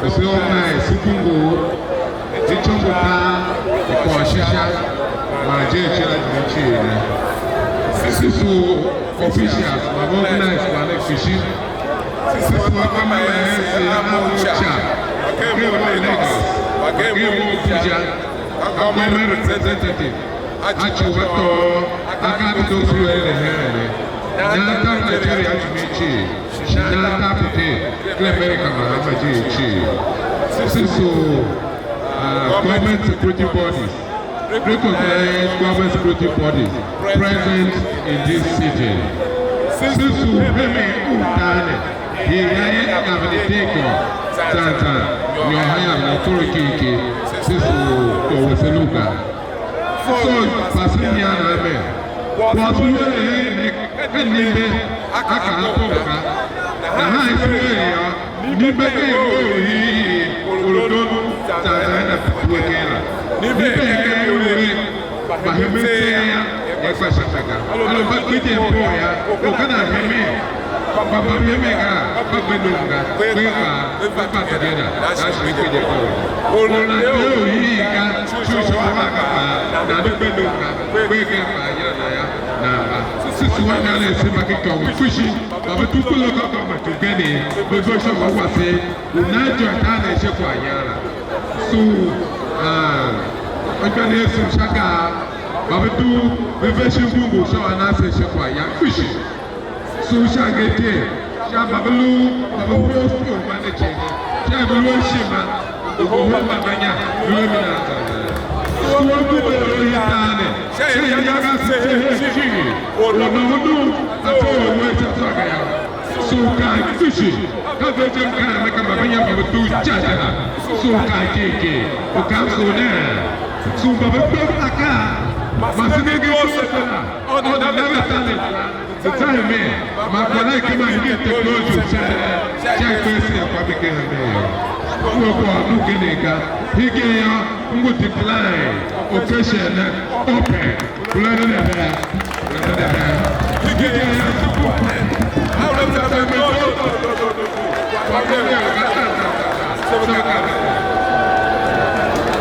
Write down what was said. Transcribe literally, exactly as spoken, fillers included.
Ese organize se ngu ngu, se tsombor tar, se kôr shisha, man je acira jime cii ne. Se su officials ma ve organize kwagh ne kpishi. Se su akpa ma er se a mough ca, ken mo Lagos, ken mo Abuja, ka government representative. A ci u va tôô akaa a dedoo su eren heen ne. Nahan tav Nigeria a jime cii, shi nahan tav Britain ken America man hanma je cii. Se su, uh, government security bodies, recognized government security bodies present in this city. Se su hemen u tar ne, hii ya ye avende degôô zan zan, nyôr ha ya vende toro kiki, se su tor wese lu ga. So, pasen ian a mer, kwagh u lu eren ne ka nimbe a kar atom ga. Nahan Iserael yô, nimbe ken iyolough i or u doo zan zan na due ken la. Nimbe ken iyolough i mbahemev tseegh yô, ya gba sha ga. A lu mba gbidyen poo yô, or ka nan hemen. Kpa mba ve me ga, mba gbe nom ga, kper kpaa, ve fa together, da shi ve gbidye kor. Or nana de u hii ga, shu sha u a ga kpaa, nan de gbe nom ga, kper ken kpaa yila na yô, nan va. Se su anmgbianev se mba ken ityô u kpishi, mba ve dugh ku local government ugen, ve ve sha u wase, u nan ityô i tar ne ashe kwaghyan la. Su, ah, anmgbianev sum sha gar, mba ve dugh, ve ve shin ngungur sha u a na se ashe kwaghyan kpishi. Sugh sha ngee tee, sha mba ve lu, mba ve host u ma ne cii ne, sha er ve lu a ishima, u ngohol mbanganya, lu a mi nan zan zan. Sugh a ngu ve er u hitar ne, sha er iyange ase se her cii, or nôngo dum a fe or uwegh sha zwa ga yô. Sugh kan kpishi, ka ve je mkaanem ne ka mba ve nya mba ve dugh ica je la. Sugh kan kighkigh, u kan sugh ne. Sugh mba ve gbe akaa, ma se nenge iko se la, on another talent la. Se za hemen, man kwagh la i gema hingen technology u sha, sha i kper se akwa mi ken hemen yô. M ngu a kwagh u ken ga. Hingen yô, m ngu decline occasion ne open. Kula ne ne bea. Kula ne ne bea. Hingen yô, m ngu kwagh ne ne ka ta ta ta ta.